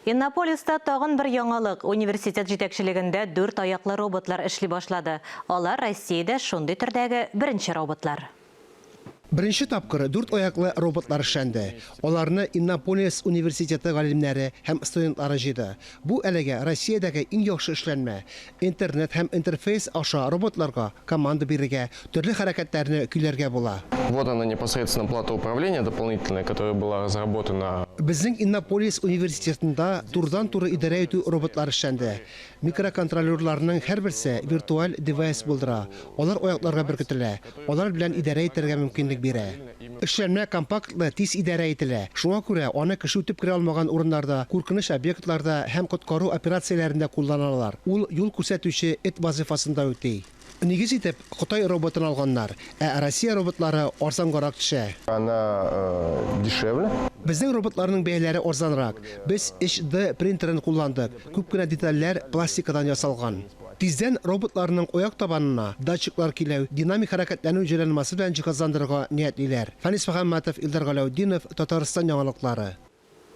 Иннополиста тагын бер яңалык, университет җитәкчелегендә дүрт аяклы роботлар эшли башлады. Алар Россиядә шундый төрдәге беренче роботлар. Беренче тапкыр дүрт аяклы роботлар эшләнде. Аларны Иннополис университеты галимнәре һәм студентлары җыйды. Бу әлегә Россиядәге иң яхшы эшләнмә. Интернет һәм интерфейс аша роботларга команда бирергә, төрле хәрәкәтләрне көйләргә була. Вот она непосредственно плата управления дополнительная, которая была разработана. Безнең Иннополис университетында турыдан-туры идарә итү роботлары эшләнде. Микроконтроллерларның һәрберсе виртуаль девайс булдыра, алар аякларга беркетелә, алар белән идарә итәргә мөмкинлек бирә. Эшләнмә компактлы, тиз идарә ителә, шуңа күрә аны кеше үтеп керә алмаган урыннарда, куркыныч объектларда һәм коткару операцияләрендә кулланалар. Ул юл күрсәтүче эт вазыйфасын да үти. Нигез итеп, Кытай роботын алганнар, ә Россия роботлары арзангарак төшә. Она дешевле. Безнең роботларның бәяләре арзанрак. Без 3D принтерын кулландык, күп кенә детальләр пластикадан ясалган. Тиздән роботларның аяк табанына датчиклар көйләү, динамик хәрәкәтләнү җайланмасы белән җиһазландырырга ниятлиләр. Фәнис Мөхәммәтов, Илдар Галәүтдинов, Татарстан яңалыклары.